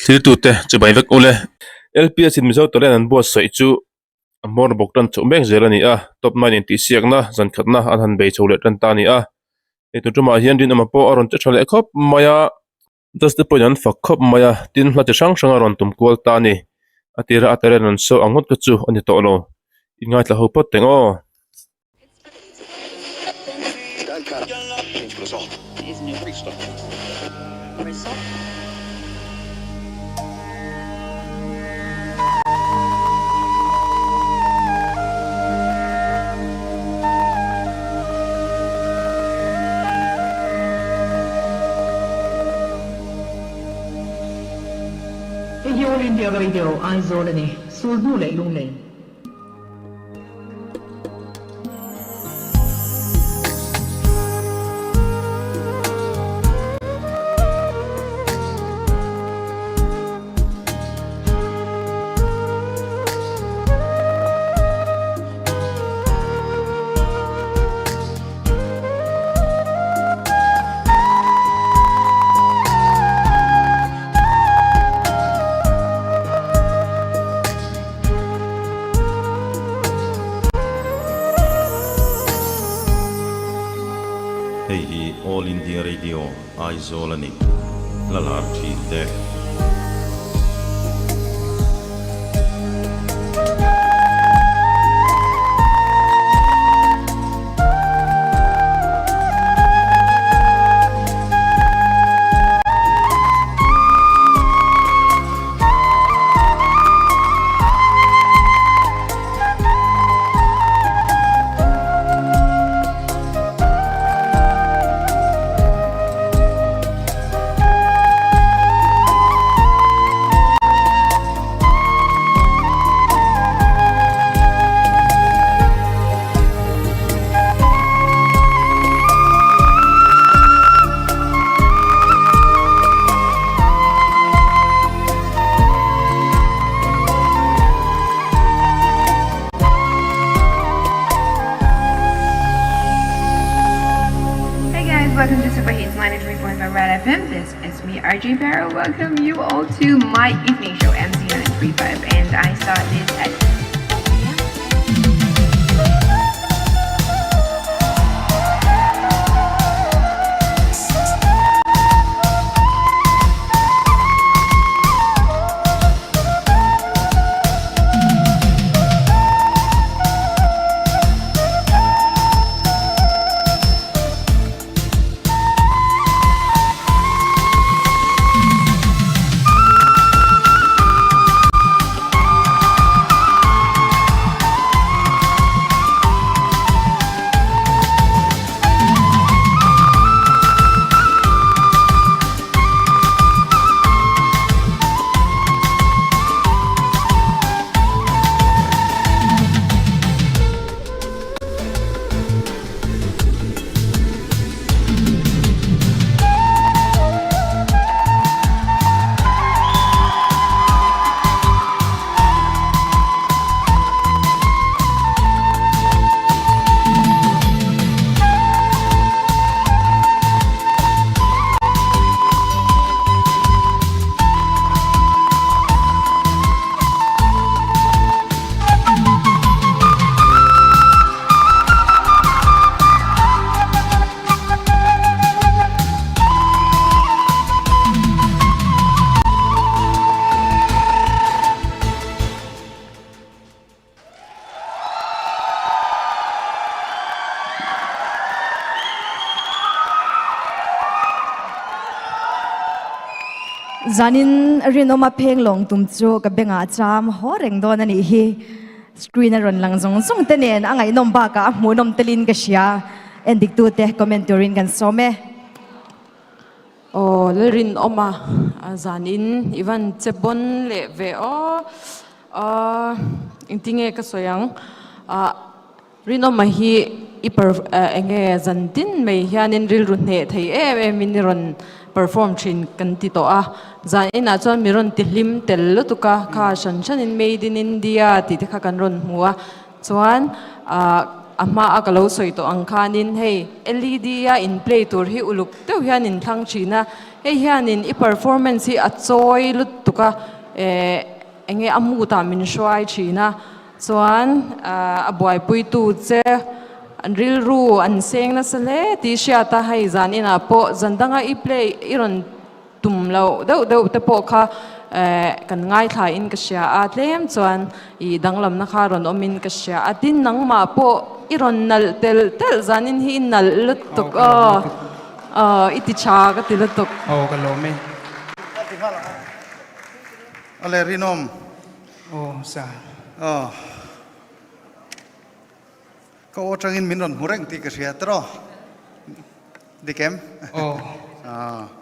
Thlirtute chibai vek ule. LPS in Mizo Talent an buatsaih chu a hmawr bawk tan chhoh mek zel a ni a, top nine intihsiakna zan khatna an han bei chho leh tan ta a ni a. Hei tun tumah hian Rinawma pawh a rawn che tha leh khawp mai a, judge te pawhin an fak khawp mai a, tin hla chi hrang hrang a rawn tum kual ta a ni. A tira a talent an show ang ngawt kha chu a ni tawh lo. Inngaithla ho phawt teng aw. Hei hi All India Radio, Aizawl a ni. Sulhnu leh Lunglei. Hei hi All India Radio Aizawl a ni. Hla lar thin te. Hey guys, welcome to Super Hits 93.5 Red FM. This is me, RJ Barrow. Welcome you all to my evening show, MC 935, and I start this at 4 p.m. Zanin rinawma pheng lawng tum chu ka bengah cham haw reng dawn a nih hi. Screen a rawn lang zawng zawng te nen a ngaihnawm bakah a hmuhnawm telin ka hria. Endik tute comment turin kan sawm e. Aw Lalrinawma zanin i van che bawn leh ve aw. Aw engtinge ka sawi ang ah Rinawma hi i per enge zan tin mai hianin rilru hneh thei em em in i rawn perform thin kan ti tawh a. Zan inah chuan mi rawn ti hlim tel lutuk a kha hran hranin made in India tih te kha kan rawn hmu a chuan ah. a hma a ka lo sawi tawh ang khanin hei led a in play tur hi uluk deuh hian in thlang thin a, hei hianin i performance hi a chawi lutuk a eh eng nge a mood ah min hruai thin a chuan a buaipuitu che an rilru an seng nasa hle tih hriat a hei zan inah pawh zan danga i play i rawn Tum loh deuh deuh te pawh kha kan ngaithla in ka hria a, tlem chuan i danglamna kha rawn awm in ka hria a, tin nangmah pawh i rawn nalh telh telh zanin hi i nalh lutuk aw, aw i ti tha ka ti lutuk. Aw ka lawm e. Awle Rinawm. Aw sa. Aw. Ka aw atangin min rawn hmu reng tih ka hria tawh. Dik em? Aw.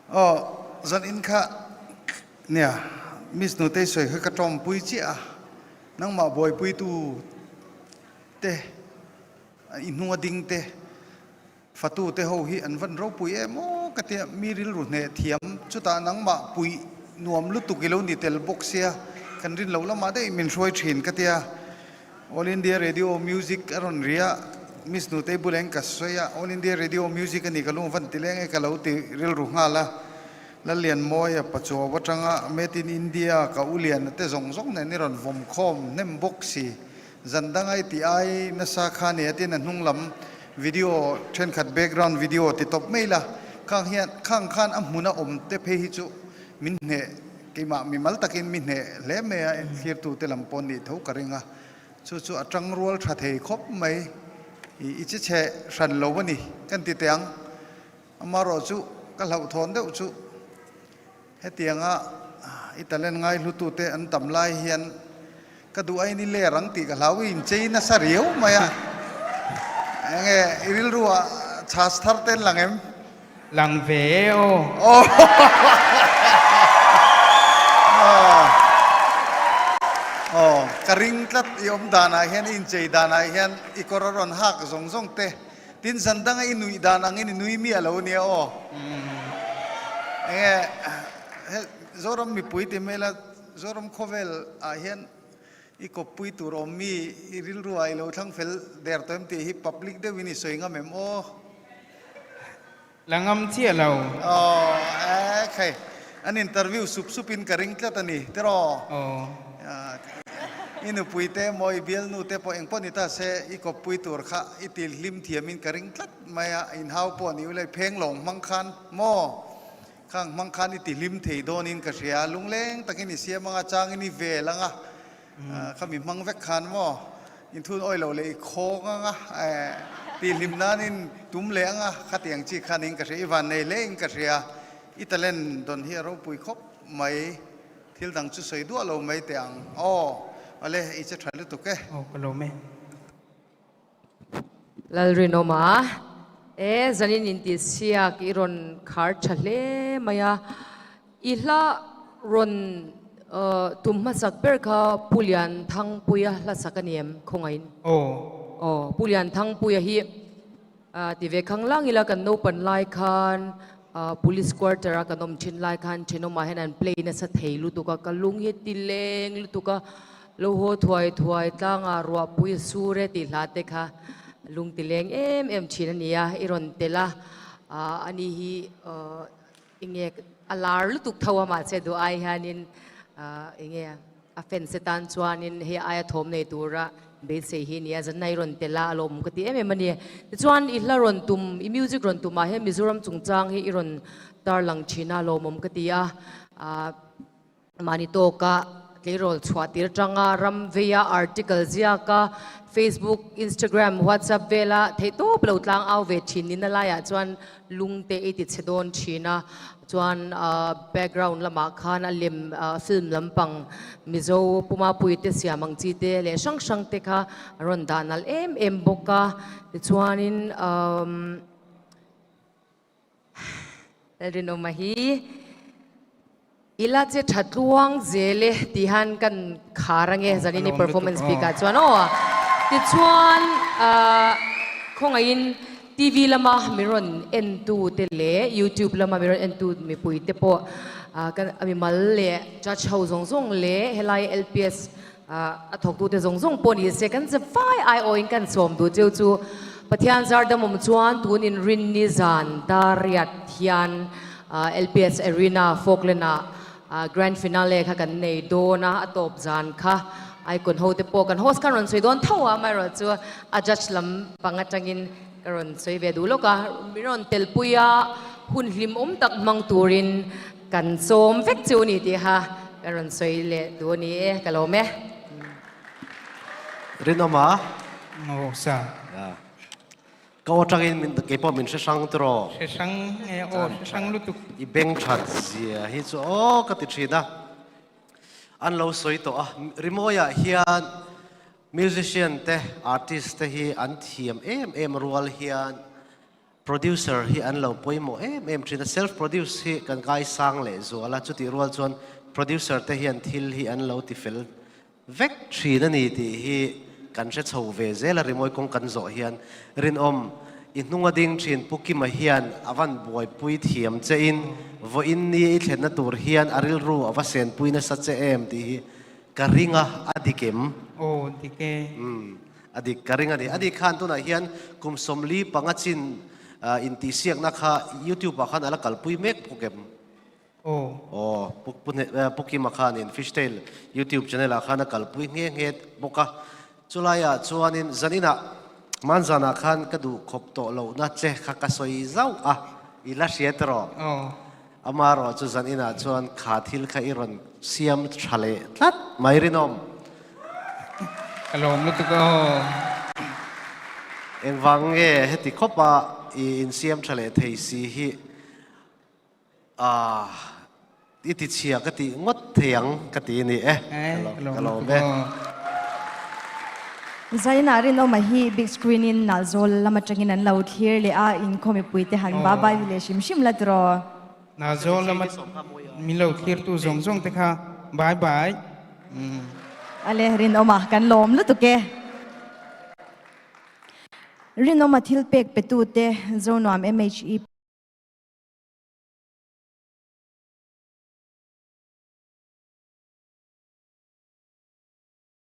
Aw, zan in kha nia Miss Nutei sawi kha ka tawmpui chiah a, nangmah buaipuitu te, i hnunga ding te, fatu te ho hi an van ropui em aw ka tia, mi rilru hneh thiam, chutah nangmah puih nuam lutuk i lo ni tel bawk sia, kan rin loh lamah daih min hruai thin ka tia. All India Radio Music a rawn ri a, Miss Nutei Buleng ka sawi a, All India Radio Music a ni ka lung van ti leng e ka lo ti rilru nghal a, Lallianmawia Pachuau atanga Made in India ka u lian te zawng zawng nen i rawn vawm khawm hnem bawk si, zan danga i tih ai nasa kha nia tin a hnung lam video thenkhat background video ti tawp mai la, khang hian khang khan a hmuna awm te phei hi chu min hneh Keimah mimal takin mi hneh hle mai a, thlirtute lam pawh nih tho ka ring a, chu chu a tangrual tha thei khawp mai. I che chhe hran lo a ni kan ti teh ang. Amaherawh chu ka hlauhthawn deuh chu hetianga i talent ngaihlutute an tam lai hian ka duh ain i ler ang tih ka hlau, i inchei nasa riau mai a. Enge i rilruah chhas thar te an lang em? Lang ve e aw. Aw ka ring tlat i awm danah hian i inchei danah hian i kawr a rawn hak zawng zawng te tin zan danga i nuih dan angin i nui miah lo nia aw. Enge he Zoram mipui ti hmela Zoram khawvel ah hian i kawppui tur awm mi i rilru ah i lo thlang fel der tawh em tih hi public deuhin i sawi ngam em aw? La ngam chiah lo. Aw e khai an interview sup sup in ka ring tlat a ni tiraw? Aw. I nupui te emaw i bialnu te pawh engpawh ni ta se i kawppui tur kha i til hlim thiam in ka ring tlat mai a, inhau pawh ni ula i pheng lawng hmang khan maw? Khang hmang khan i ti hlim thei dawnin ka hria, lungleng takin i siam anga changin i vel anga, khami hmang vek khan maw inthun awi loh leh i khawng anga ti hlim nanin tum leh anga khatiang chi khanin ka hria, i van nei hle in ka hria, i talent dawn hi a ropui khawp mai, thil dang chu sawi duah lo mai teh ang aw, awle i che tha lutuk e. Aw ka lawm e. Lalrinawma, E, zanin intihsiak i rawn khar tha hle mai a, i hla rawn tum hmasak ber kha Pu Lianthangpuia hla sak a ni em khawngaihin? Aw. Aw, Pu Lianthangpuia hi ti ve khang lang ila kan naupan lai khan Police quarter a kan awm thin lai khan thenawmah hian an play nasa thei lutuk a, ka lung hi ti leng lutuk a, Lo haw thuai thuai tlangah ruahpui a sur e tih hla te kha lung ti leng em em thin a ni a, i rawn tel a, ani hi enge a lar lutuk tho a mahse duh ai hianin enge a fans te tan chuanin hei aia thawm nei tura beisei hi a ni a, zanna i rawn tel a a lawmawm ka ti em em a ni. Tichuan i hla rawn tum, i music rawn tumah hian Mizoram chungchang hi i rawn tarlang thin a lawmawm ka ti a, Mahni tawka tleirawl chhuah tir tanga ram veia article ziaka Facebook, Instagram, WhatsApp vela theihtawp lo tlang au ve thin nina laiah chuan lung te i ti chhe dawn thin a, chuan background lamah khan a lem film lampang Mizo Pumapui te siam ang chi te leh hrang hrang te kha a rawn dah nalh em em bawk a, tichuanin umm. Lalrinawma hi i la che tha tluang zel e tih hian kan khar ange zanin i performance bik ah chuan aw. Tichuan khawngaihin TV lama min rawn en tu te leh YouTube lama min rawn en tu mipui te pawh kan mimal leh judge ho zawng zawng leh helai LPS. A thawktute zawng zawng pawh ni se kan zavai aiawhin kan sawm duh cheu chu Pathian zar damawm chuan tun inrinni zan Dariat hian LPS Arena Falkland ah Grand Finale kha kan nei dawn a, a tawp zan kha Icon ho te pawh kan host khan rawn sawi dawn tho a, amaherawhchu a judge lam pang atangin ka rawn sawi ve duh lawk a, min rawn telpui a hun hlimawm tak hmang turin Kan sawm vek chu ni tih kha ka rawn sawi leh duh a ni e, ka lawm e. Rinawma. Aw sa. Ka aw atangin min keipawh min hre hrang tiraw? Hre hrang e, aw hre hrang lutuk. I beng that zia hi chu aw ka ti thin a. An lo sawi tawh a, rimawiah hian musician te, artist te hi an thiam em em rual hian Producer hi an lo pawimawh em em thin a, self produce hi kan ngaisang leh zual a, chutih rual chuan producer te hian thil hi an lo ti fel vek thin a ni tih hi kan hre chho ve zel a, rimawi kawng kan zawh hian rinawm i hnung a ding thin Pu Kima hian a van buaipui thiam che in vawiin ni i thlenna tur hian a rilru a va senpui nasa che em tih hi ka ring a, a dik em? Aw dik e. Umm. A dik ka ring a ni. A dik khan tunah hian kum 45 chin intihsiakna kha YouTube ah khan a la kalpui mek bawk em? Aw. Aw, Pu Pu Pu Kima khanin Fishtail YouTube channel ah khan a kalpui nghe nghe bawk a. Chulaiah chuanin zaninah Manzanah khan ka duh khawp tawh lohna che kha ka sawi zauh a, i la hriat rawh. Aw. Amaherawh chu zan inah chuan kha thil kha i rawn siam tha leh tlat mai rinawm. Ka lawm lutuk aw. Engvang nge heti khawpa i insiam tha leh thei si hi ah i ti chhia ka tih ngawt thei ang ka ti ni e. Ka lawm e. Zainah rinawma hi big screen in Nalzawl lam atangin an lo thlir leh a, inkhawm mipui te han ba bai leh hrim hrim la tiraw. Nalzawl lama min lo thlirtu zawng zawng te kha bye bye. Ale rinawma kan lawm lutuk e. Rinawma thil pek pe tu te Zonuam MHE.